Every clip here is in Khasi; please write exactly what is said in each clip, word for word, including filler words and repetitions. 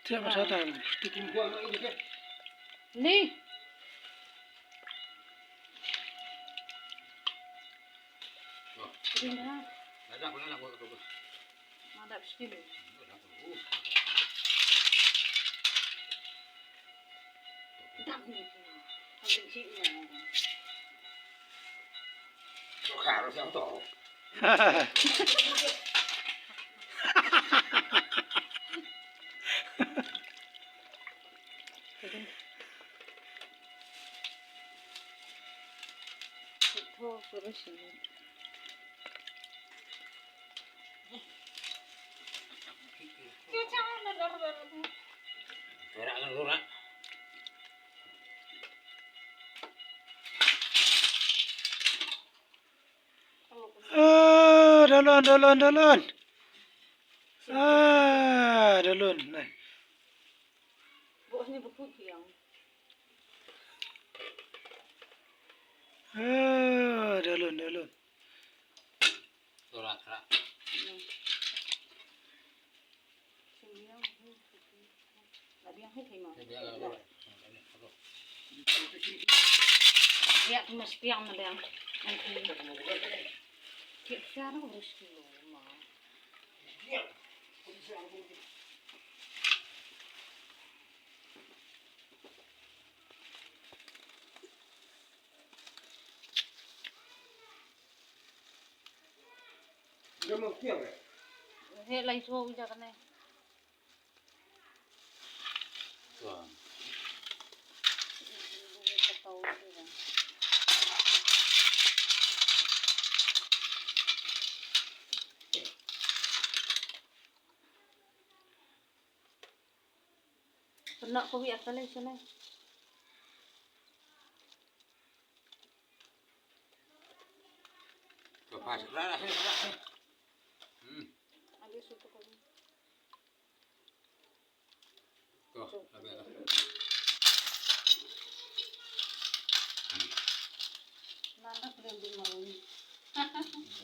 Siap, siap, siap. Ni. Ring ha. Madap sini. Dap ni. Kan cik ni. Ah, dalun, dalun, dalun. Ah, dalun. Nah. Ah, dalun, dalun. He lai so uja kane. Pynah ko wi ata lei sene. Hmm. Abi sutu ko wi. Tuh, habis lah. Nanda boleh ambil malam.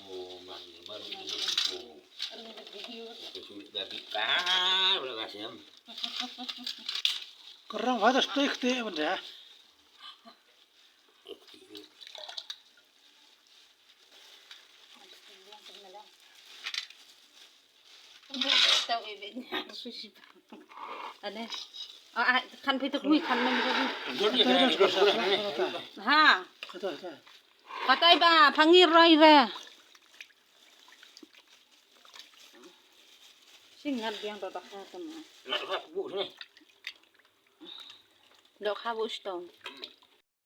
Oh, mari, baru kita buku. Aku sulit dah bikar, boleh kasih em. Kerang batas tu, ikti benda. Ane. Ah, ah, kan phi tu kui kan men tu. Ha. Kata, kata. Katai ba, pangir roi re. Singat biang to tak kata ma. Dok ha bu stone.